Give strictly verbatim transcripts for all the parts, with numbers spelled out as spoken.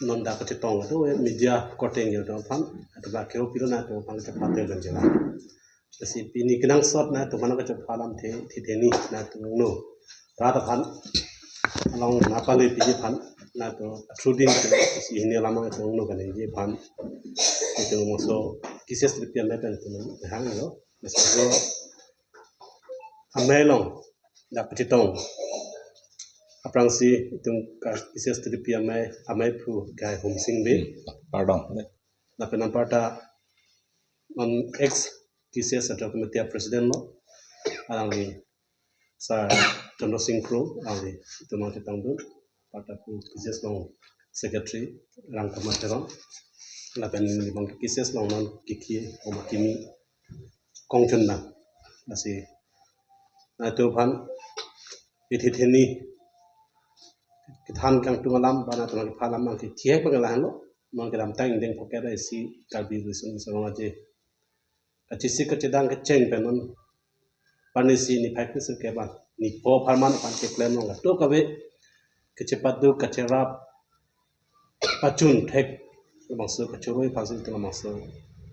non dak kachetong do media korte ingjir atum aphan, atum ke pilo nangtum aphan kachepate ganjela. Lasi pini kenangsot nangtum aphan kachepate alam the the the ni nangtum no. Rat aphan along nangpale piji aphan nangtum through din ke si hini alam nangtum no kaningje aphan. Nangtum moso cases tripi amei pen nangtum hanglo. Lasi so amei along dak kachetong. Aphrangsi itum ka cases tripi amei, ameiphu ke Humsing Bey. Hmm, pardon. Lapen anparta non ex cases ad hoc committee president lo, alangli Sir Chandra Sing Kro, alangli itum nangchetongdun. Anparta pu cases along secretary Rangkamar Teron. Lapen neli abang cases along non kiki oma kimi kongchun na. Lasi nangtum aphan ithi theni kethan kangtung alam, bana tuma kepha alam nangkethiek bang lahenlo. Non kedamtang ingdeng phongkep ra isi Karbi Riso Nimso Rong Aje kachesik kachedang kecheng pen non, pani si niphai kresirkep an, niphai apharman aphan keklem along kadokave kachepaduk kacherap pachun thek labangso kachoro aphansi itum labangso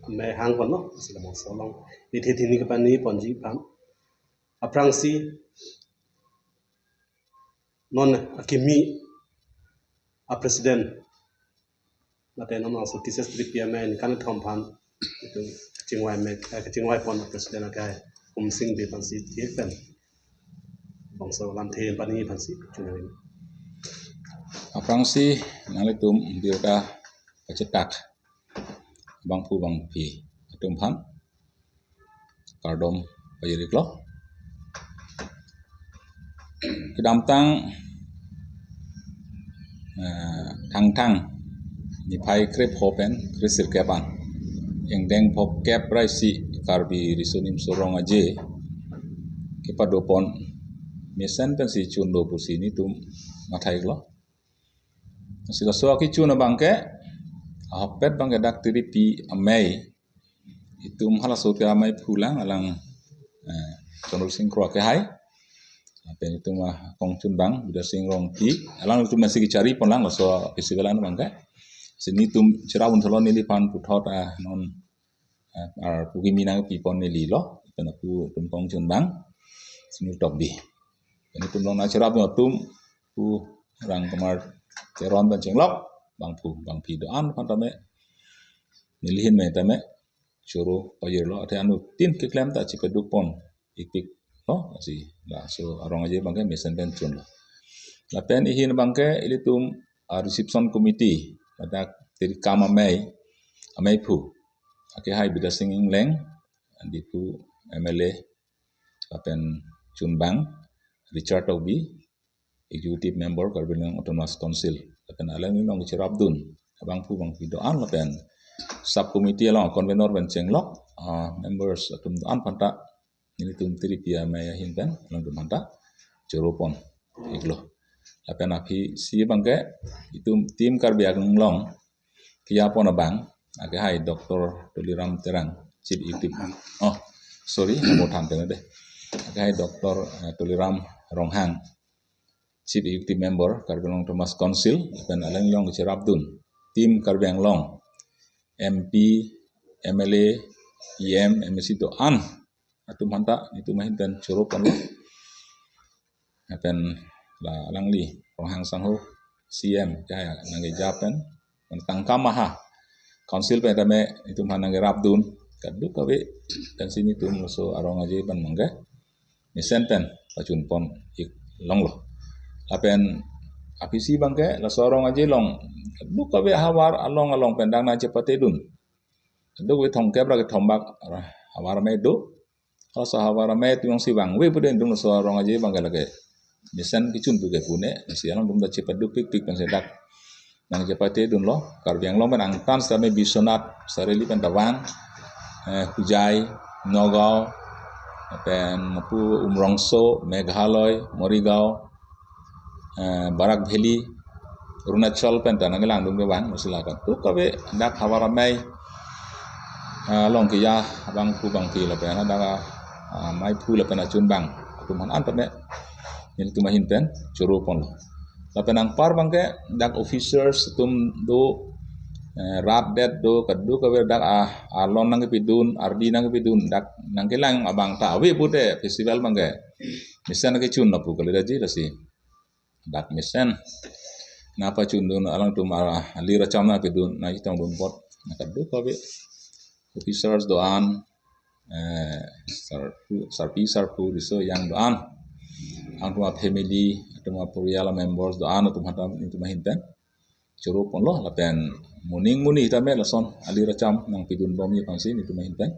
amei hang ponlo, si labangso along ithi theni kepani ponji aphan. Aphrangsi non akimi a president mate non labangso cases tripi amei ningkan kethom aphan itum kachingvai amei, eh, kachingvai pon a president ke Humsing Bey aphansi thiek pen labangso alamthe pani aphansi chunai. Aphrangsi nanglitum birta kachetak abangphu abangphi atum aphan kardom pajir-iklo. Kedamtang, eh, Thangthang niphai krepho pen kresirkep an, ingdeng phongkep ra isi Karbi Riso Nimso Rong Aje kepado pon mesen pensi chunlo pusi nelitum matha-iklo. Si laso akechun abang ke ahokpet abang ke dak tiripi amei itum halaso ke ameiphu lang, alang, eh, Chandra Sing Kro akehai. Lapen itum akongchunbang Bidya Sing Rongpi, alangtum masi kechari pon lang laso festival an abang ke. Si nelitum cherap un thalon neliphan puthot, ah, non, eh, arpu kimi nangpi pon nelilo, lapen apu atum kongchunbang Sunil Tokbi. Lapen itum along nangcherap atum pu Rangkamar Teron pen chenglok abangphu abangphi do-an aphan tame neli ahin me tame choro pajirlo, athe anuttin keklem ta chepaduk pon-ikpiklo, si laso arong aje abang ke mesen pen chunlo. Lapen ihin abang ke ilitum a reception committee, ladak tirikam amei, ameiphu akehai Bidya Sing Engleng, Diphu M L A, lapen chunbang Richard Tokbi, Executive Member Karbi Anglong Autonomous Council, lapen alangli along cherapdun abangphu abangphi do-an lapen sub committee along convenor pen chenglok, ah, members atum do-an aphanta nelitum tiripi amei ahin pen alangtum aphanta choro pon-iklo. Lapen aphisi abang ke itum Team Karbi Anglong keja pon abang akehai Doctor Tuliram Terang, Chief Executive. Oh, sorry, amo than tene deh. Akehai Doctor, eh, Tuliram Ronghang, Chief Executive Member Karbi Anglong Autonomous Council, lapen alangli along cherapdun Team Karbi Anglong, M P, M L A, E M, M A C do-an atum aphanta nelitum ahin pen choro ponlo. Lapen la alangli Ronghang sangho C M ke nangkeja pen, man tangka maha council pen tame itum aphan nangkerapdun kadokave, pensi nelitum laso arong aje abang abang ke mesen pen pachun pon-ik longlo. Lapen aphisi abang ke laso arong aje along kadokave havar along along pen dak nangchepatedun, kadokave thomkep ra kethom bak havar amei do. Halaso havar amei atum jongsi vangve pute nelitum laso arong aje abang ke lake mesen kechun pu ke pune, si alangtum ta chepadukpikpik pensi dak nangchepatedunlo. Karbi Anglong pen angtan sitame Biswanath, Saryali pen ta vang, eh, Hojai, Nagaon, lapen pu Umrongso, Meghalaya, Morigaon, eh, Barak Valley, Arunachal pen ta nangkelangdun ke vang, lasi la kadokave dak havar amei, eh, along keja abangphu abangphi lapen dak, ah, ameiphu lapen achunbang atum aphan an tame nelitum ahin pen choro ponlo. Lapen anpar abangke dak officers atum do, eh, rat det do, kadokave dak a, alon nangkepidun, ardi nangkepidun, dak nangkelang abang ta ave pute festival abangke. Mesen kechun lapu kalidaji lasi. Dak mesen. Nangpachundun alangtum a, alir acham nangpidun, nangchetongdun apot. Nang kadokave officers do-an, eh, sarpi, sarpi, sarpo, riso ejang do-an. Alangtum a family, atum a porial members do-an, atum hatam, netum ahin pen choro ponlo, lapen moning muni tame lason, alir acham nangpidun bomji aphansi, netum ahin pen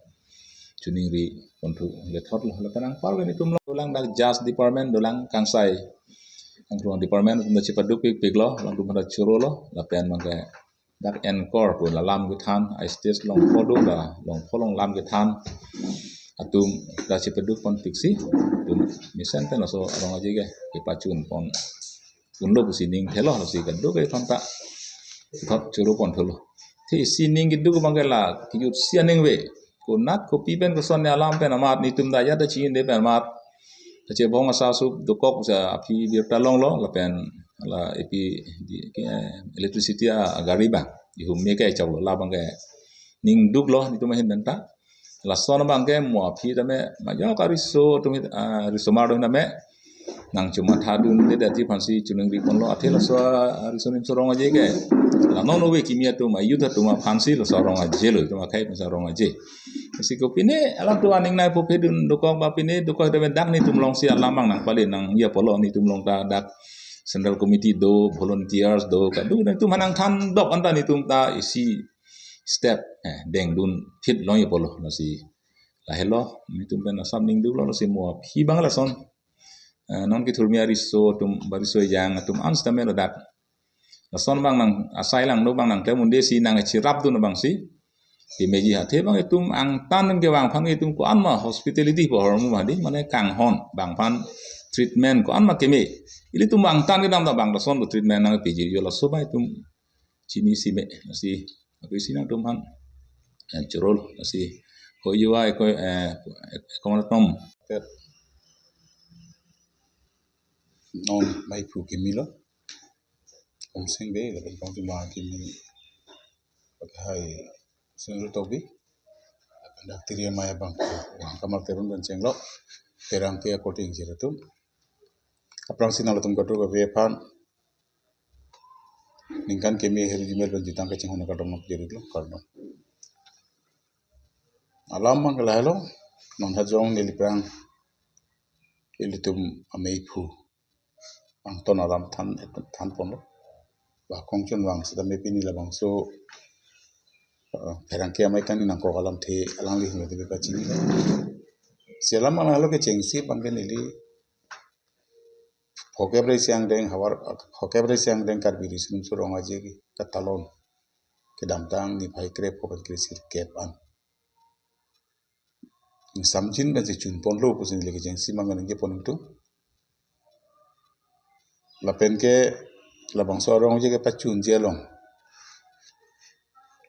choningri ponthu lethotlo, lapen anpar ke netum lo, dolang dak Justice Department, dolang kangsai. Alangtum department atum ta chepaduk pikpiklo, alangtum ta chorolo, lapen abangke dak anchor pu la lam kethan, a stage longpho do la, longpho along lam kethan atum ta chepaduk ponpiksi, atum mesen pen laso arong aje ke kepachun pon unlo pusi ning thelo, lasi kadokave aphanta thot choro pontholo. Te isi ning keduk abangke la kejutsi aning ave. Konat kopi pen koson ne alam pen amat netum ta ajat ta chinginde pen amat kachebong asasup dokok sa aphi birta longlo, lapen la epi di, ke, electricity agari abang ihum me ke choklo, labangke ning duklo netum ahin pen ta. Lason abangke mo aphi tame majok ariso atum, ah, risomar atum tame nangchomathadunde det aphansi choningri ponlo, athe laso, ah, riso nimso arong aje ke la non ove kimi atum, a youth atum aphansi laso arong aje lo, itum akhei pensi arong aje. Lasi kopine alangtum aning nangpupedun dokok ba pine dokok tame dak netum alongsi alam abang nangpale nangji apotlo, netum along ta dak central committee do, volunteers do, kado netum aphan nangthandok anta netum ta isi step, eh, dengdun thit longji apotlo, lasi lahelo netum pen asap ning duklo, lasi mo aphi abang lason, eh, non kethurmi ariso atum, ba riso ejang atum an sitame ladak lason abang nang asai langno abang nangklem unde si nangcherapdun abangsi kemeji, athe abang itum angtan kevang aphan itum ko-an ma hospitality pu ahormu ma di, mane kanghon abang aphan treatment ko-an ma keme. Ilitum angtan kedam ta abang lason do treatment nangpiji, jo laso abang itum chinisi me, lasi ape isi nangtum aphan, eh, chorolo, lasi ko yuva eko, eh, eko mane tom. Non maiphu kimi lo, Umsing Bey, lapen Pangtima kimi, pakai Singru Tobi, lapen dak tiri amei abang, Wang Kamal Teron pen chenglo, Pherangke akorte ingjir atum. Aphrangsi nanglitum kadokave aphan ningkan kimi ahirjume pen jutang kachinghon akardom nangpajirlo, kardom. Alam abang ke lahelo, non hajong neli aphrang ilitum ameiphu angton alam than, than ponlo. Ba kongchon vang seta me pini labangso, eh, Pherangke amei kani nangkok alamthe alangli hinglo tebe pachini. Si alam abang lahelo, kechengsi abang ke neli phokep ra isi angdeng havar, phokep ra isi angdeng Karbi Riso Nimso Rong Aje ke katalon kedamtang niphai krepho pen kresirkep an. Ingsamjin pensi chun ponlo pusi neli kechengsi abang ningje pon ingtung. Lapen ke labangso arong aje kepachunji along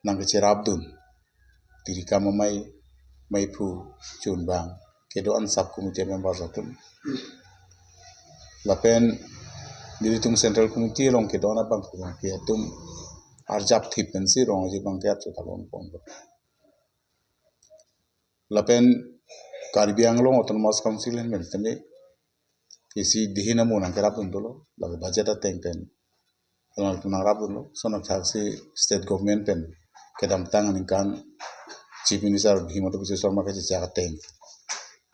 nangkecherapdun tiri akam amei, meiphu chun abang, kedo-an sub committee members atum, lapen nelitum central committee along kedo-an abang, abangpi atum arjap thip pensi rong aje abang ke achutalon ponlo. Lapen Karbi Anglong Autonomous Council ahin pen tame isi dihin amo nangkerapdun dolo, lake budget ateng pen alangtum nangrapdunlo. Lason athaksi state government pen kedamtang aningkan Chief Minister Himanta Biswa Sarma kachechak ateng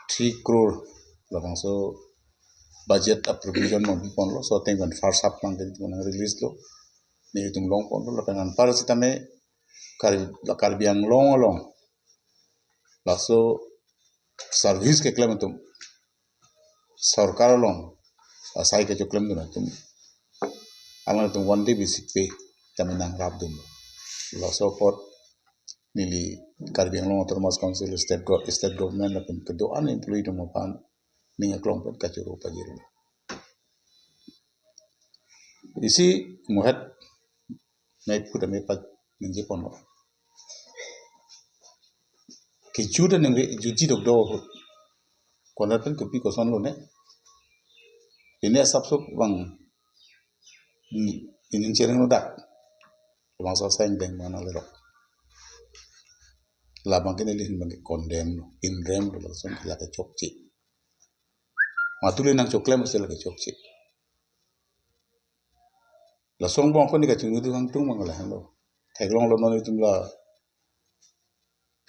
three crore labangso budget appropriation nangpiponlo, laso ateng pen first half abang ke nang release lo, nelitum long ponlo. Lapen anpar sitame Karbi, Karbi Anglong along laso service keklem atum, sorkar along asai kechoklemdun atum, alangtum one day basic pay tame nangrapdun. Laso apot neli Karbi Anglong Autonomous Council, state go-, state government lapen kedo-an employee atum aphan ning aklong pen kachoro pajirlo. Isi muhet meiphu tame pa ningje ponlo. Kejut aningve jutji dokdok ahut. Konat pen kopi koson lone. Pine asap sop abang Hmm, inin chereng lo dak. Labangso asai angdeng mana lerok. Labang ke neli hin bang ke condemn lo, inrem lo, lason ke lake chokche. Matuli nangchoklem si lake chokche. Lason angbong ko neli kachinglu tu hang tung bang lahenlo. Theklonglo non itum la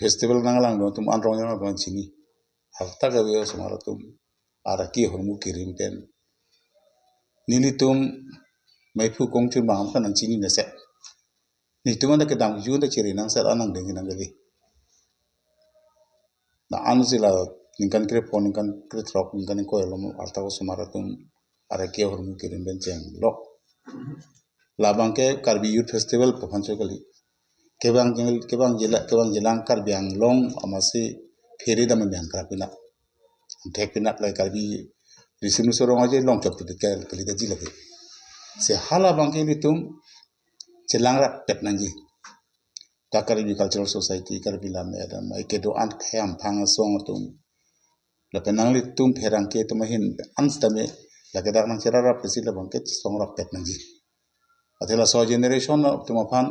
festival nanglang do atum anrong yang abang chini. Harta ka veo osomar atum. Arake ahormu kerim pen. Nelitum maiphu kongchun bang atum nangchini nase. Nelitum anta kedam ju anta chiri nangset anang deng nang kali. Na ansi la ningkan krepho ningkan krethrok ningkan ingkoi alom arta osomar atum arake ahormu kerim pen chenglok. Labang ke Karbi Youth Festival pu aphan chokali. Kevang jil-, kevang jila, kevang jilang Karbi Anglong amatsi phere dam meng krap pinak. Thek pinak la Karbi risim sorong aje long chok tu ke kali da jila ke. Se halabang ke nelitum chelang rappet nangji. Ta Karbi Cultural Society, Karbi Lammet Academy, kedo-an khei amphang asong atum. Lapen nanglitum pherangke atum ahin an sitame lake dak nangcherap rap pesi labang ke song rappet nangji. Athe laso generation atum aphan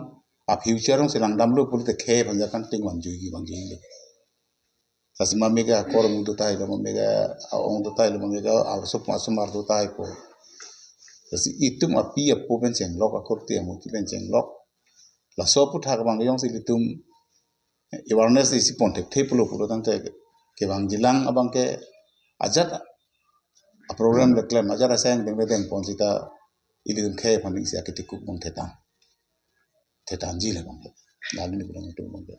a future along si langdamlo pulote khei aphan jakan ting vangjui vangjui le. Lasi mame ke akormu do tahai lo, mame ke aong do tahai lo, mame ke arsop asomar do tahai po. Lasi itum api apo pen chenglok, akorte amuti pen chenglok. Laso aphuthak abang jongsi ilitum awareness isi pon thekthe pulo pulo tangte kevang jilang abang ke ajat a program le klem ajat asai angdeng le dengpon sita ilitum khei aphan isi akitikuk bang thetan. Thetanji le bang ke. Lalu ni bilang itu bang ke.